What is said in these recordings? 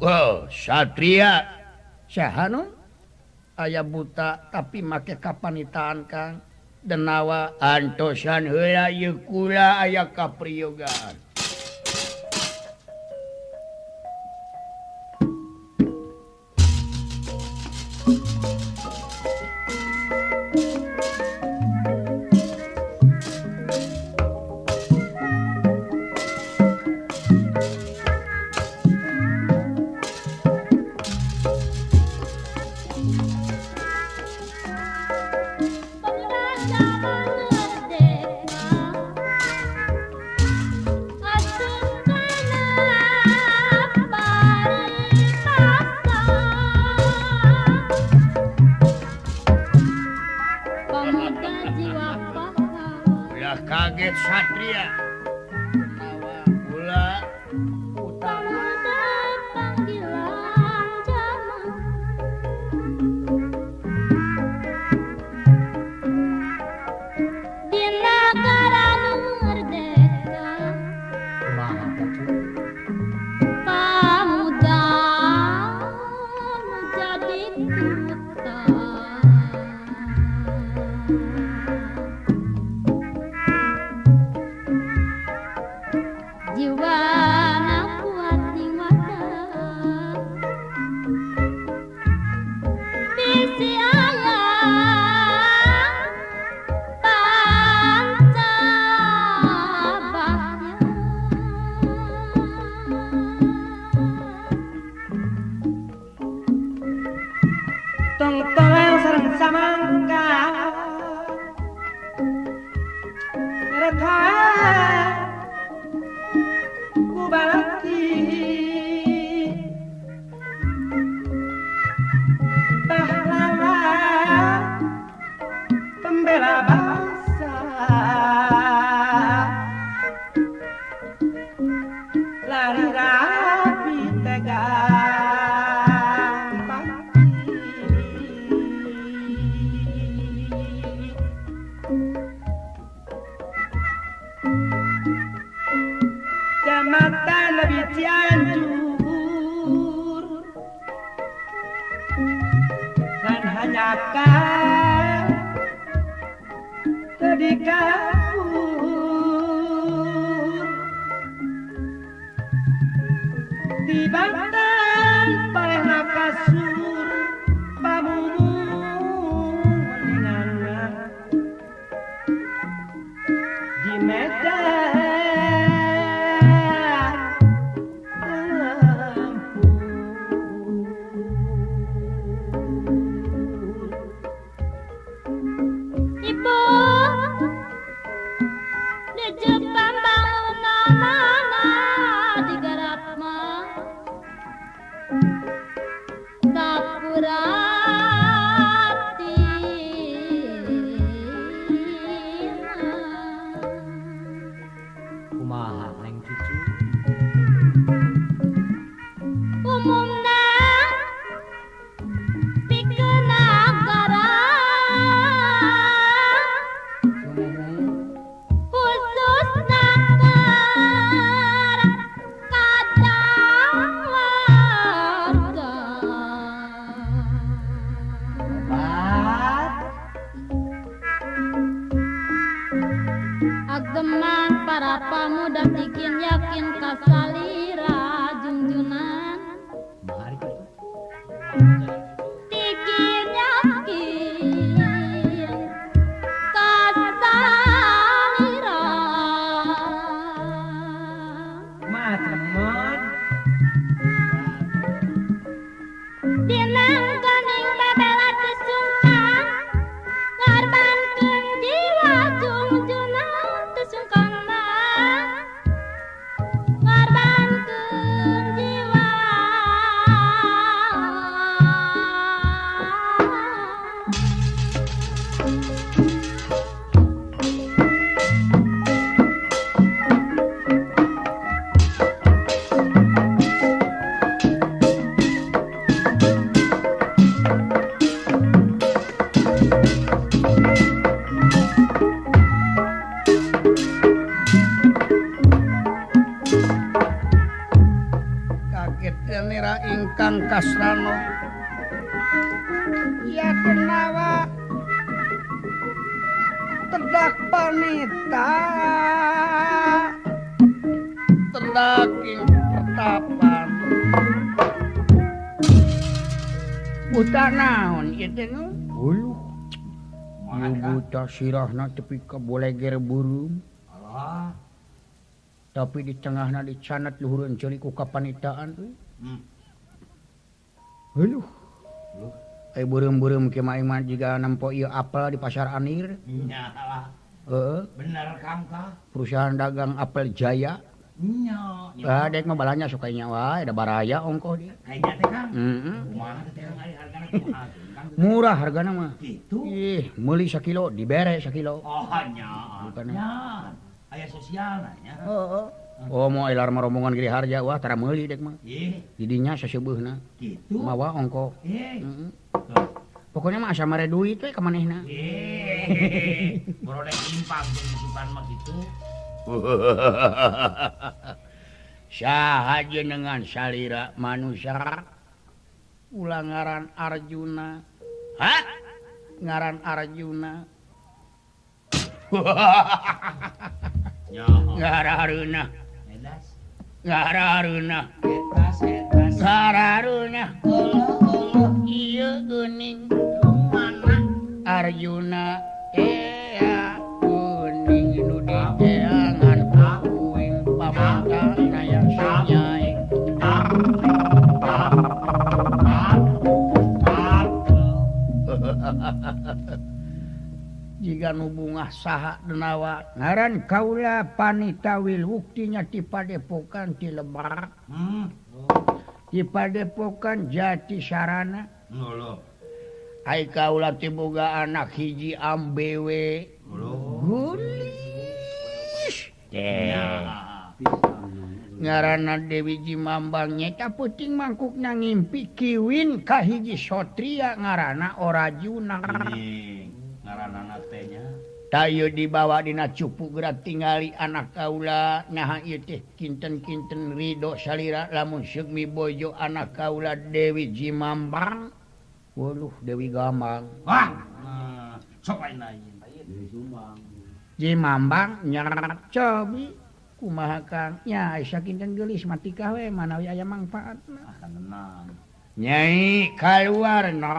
Oh, Satria. Saha nu? Aya buta tapi make kapanitaan Kang. Denawa antosan heula ieu kula aya kapriyogaan. Kaget Satria. Kula utama panggilan jaman. Di negara nu merdeka. Pamuda nu jadi duta. Jiwana kuat ning wadah bisi aya panca bahya. Tong tolel sareng samangka retha balaki pahlawan pembela bangsa lari rapi tegang pangki Kecamatan lebih Cianjur dan hanya kan terdikapur di Banten palehna kasur pamumungan di Medan. Ibu di Jepang bangunanana digarap mah sapuratina. Kumaha Neng Cucu? Umumna pikeun nagara khususna keur kadawarga. Obat. Ageman para pamuda bikin yakin kasalira jungjunan. Mari Cucu. Bikin yakin kasalira. Kumaha Cemon? Dinang ganing bebela teu sungkan ngorbankeun jiwa jungjunan teu sungkan mah ngorbankeun ingkang kasrana ya denawa tedak panita tedak ing pertapan buta naon ieu teh nu huluh buta sirahna tepi ka boleger burung. Alah. Tapi di tengahna dicanat luhureun ceuli ku kapanitaan euy. Huluh. Ai beureum-beureum ke mah mah jiga nempo ieu apel di pasar Anir. Nya lah. Heeh. Bener Kang tah. Perusahaan dagang Apel Jaya. Nya. Ah dek mah balanya sok nya wae da baraya ongkoh dia. Kayaknya teh Kang. Heeh. Kumaha teh Kang ari hargana kumaha Kang? Murah hargana mah. Kitu. Ih, meuli sakilo dibere sakilo. Oh nya. Bukan. Nya. Aya sosialna nya. Heeh. Oh mau ilar mah rombongan Giri Harja wah tara meuli dek mah. Ih, Didinya saseubeurna. kitu. Mawa ongkoh. Ih. Heeh. Pokoknya mah asa mere duit we ka manehna. Ih. Borodek impang jeung sukan mah kitu. Saha jenengan salira manusia ulah ngaran Arjuna. Hah? Ngaran Arjuna. Nya. Ngarareunah, Edas. ngarareunah, Etas etas. ngarareunah. Uluh Ieu geuning mana? Arjuna ea kuning nu diteangan kuing pamata naya sunyai. Jika nu bungah saha denawa ngaran kaula panita wiluktinya ti padepokan ti Lebak ti padepokan Jati Sarana. Lho. Ai kaula teh boga anak hiji ambewe geulis teh ngaranna Dewi Jimambang nyeta peuting mangkukna ngimpi kiwin ka hiji satria ngaranna Orajuna. Ngaranana teh nya. Tah ieu dibawa dina cupu geura tingali anak kaula naha ieu teh kinten-kinten ridho salira lamun seuk mibojo anak kaula Dewi Jimambang. Waduh Dewi Gambang. Wah. Sok lain lain. Jimambang nya cobi kumaha Kang? Nya asa kinten geulis matikah we manawi aya mangfaatna. Ah tenang. Nyai kaluar no.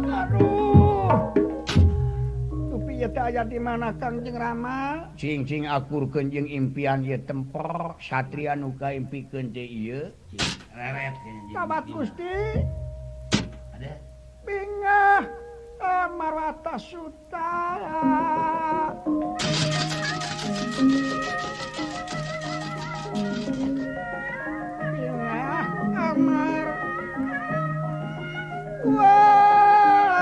Aduh. Dupi ieu teh aya di mana Kang jeung Rama? Cing-cing akurkeun jeung impian ieu tempor satria nu kaimpikeun teh ieu. Reret Tabat Gusti. Ada. Bingah Amarwata Suta. Bingah Amar Wata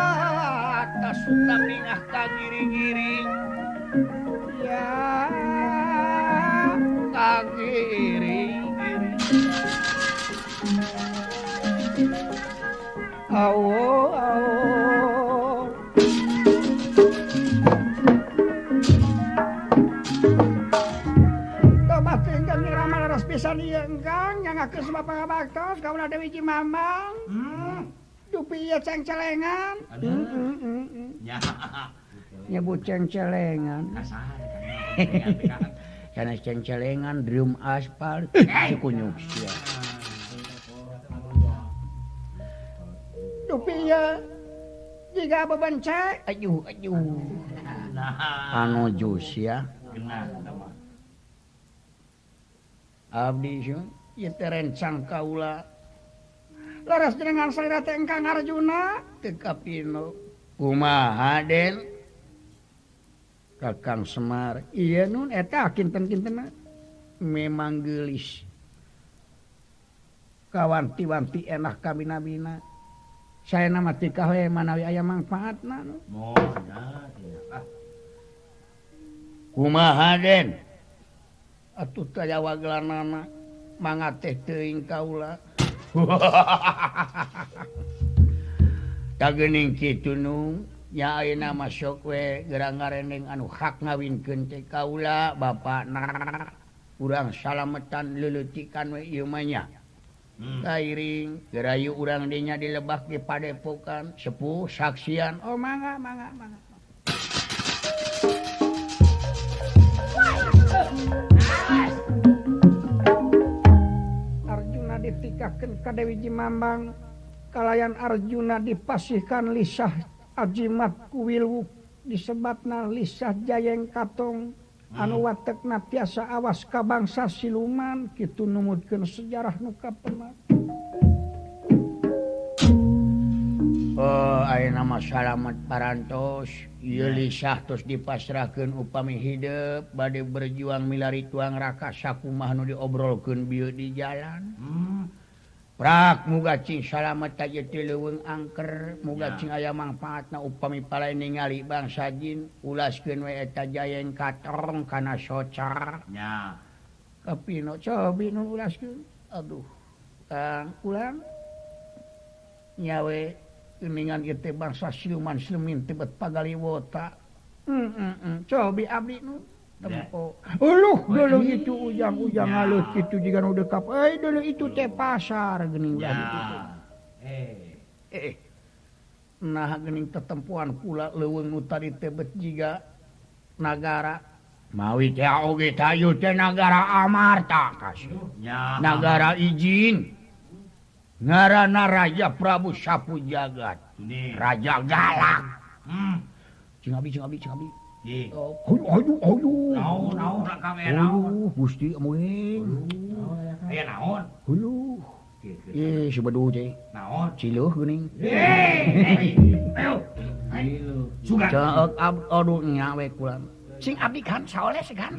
Suta bingah kagiring-giring. Ya kagiring-giring. Awo awo. Tobat ingkang ngrama leres pisan ieu engkang nyangakeun sebab pangabaktos kaula Dewi Jimambang. Dupi ieu cengcelengan. Nya. Nyebut cengcelengan. Kasar Kang. Sanes cengcelengan drum aspal sikunyuk sia. Dupi ieu jiga bebencek ajuh ajuh. Nah, Anu jus ya. genah eta mah. Abdi sun ieu teh rencang kaula. Laras jenengan salira teh engkang Arjuna teu kapino. Kumaha Den? Kakang Semar. Ieu nun eta kinten-kintenna memang geulis. Kawanti-wanti enak kabina-bina. Saena mah tikah we manawi aya mangfaatna nu. Moh nya ah. Kumaha Den? Atuh taya wagelanana mangga teh teuing kaula. Tah geuning kitu nu nya ayeuna mah sok we geura ngareneng anu hak ngawinkeun teh kaula bapana. Urang salametan leleutikan we ieu mah nya. Kairing gerayu urang dinya dilebak di padepokan sepuh saksian. Oh mangga mangga mangga. Arjuna ditikakeun ka Dewi Jimambang kalayan Arjuna dipasihkan lisah ajimat ku wilwuk disebatna lisah jayeng katong anu watekna tiasa awas ka bangsa siluman kitu numutkeun sejarah nu kapenak. Oh ayeuna mah salamet parantos ieu lisah tos dipasrahkeun upami hidep bade berjuang milari tuang raka sakumaha nu diobrolkeun bieu di jalan. Prak muga cing salamet ieu teh leuweung angker muga cing aya mangpaatna upami palai ningali bangsa jin ulaskeun we eta jayeng katrong kana socar. Nya. Kapino cobi nu ulaskeun. Aduh Kang ulang nyawe geuningan ieu teh bangsa siluman silumin teh bet pagaliwota. Cobi abdi nu tempo. Uluh dulu itu ujang-ujang halus kitu jiga nu dekap. Eh dulu itu teh pasar geuning ulah kitu. Nah geuning tetempuan kula leuweung nu tadi teh bet jiga nagara. Mawi teh oge tayu teh nagara Amarta kasih. Nagara izin. Ngaranna Raja Prabu Sapu Jagat. Raja galak. Cing abi cing abi cing abi. Aduh aduh aduh. Naon naon Kang aya naon. Gusti amuing. Aya naon? Huluh. Ih sebeduh teh. Naon? Ciluh geuning. Ayo. Sugan. Ceuk aduh nya we kula. Sing abdi kan saoles kan.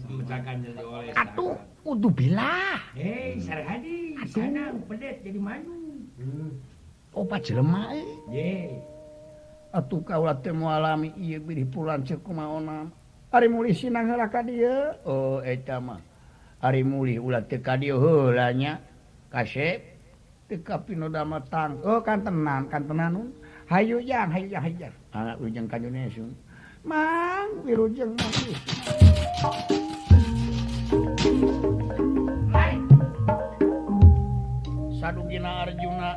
Mecakan jadi oles. Atuh kudu bilah. Hei Sarhadi, sana pedet jadi maju. Opat jelema euy. Ye. Atuh kaula teh moal alami ieu bilih pulan ceuk kumaona. Ari mulih sinang heula ka dieu. Oh eta mah. Ari mulih ulah teu ka dieu heula nya. Kasep teu kapino dama tang. Oh kantenan kantenan. Hayu jang hayu jang hayu jang. Ah ujang ka Indonesia. Mang wilujeng mang. Sadugina Arjuna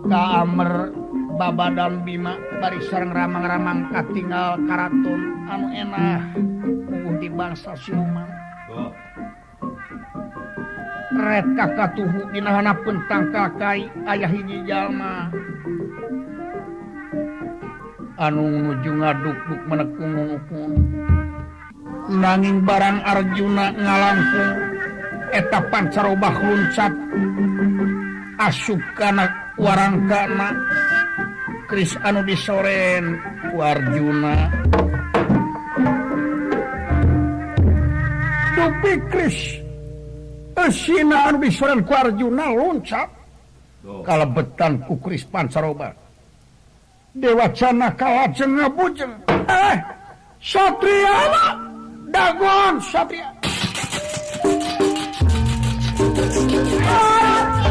ka Amer Babadan Bima bari sareng ramang-ramang katingal karaton anu enah puguh di bangsa siluman. Ret kakatuhu dina hanapeun tangkal kai aya hiji jalma anu nuju ngaduk-duk menekung-nungkung. Nanging barang Arjuna ngalangkung eta pancarobah luncat asup kana warangkana keris anu disoren ku Arjuna. Dupi keris eusina anu disoren ku Arjuna loncat kalebetan ku keris pancaroba. Dewa Janaka lajeng ngabujeng. Satria dagon Satria.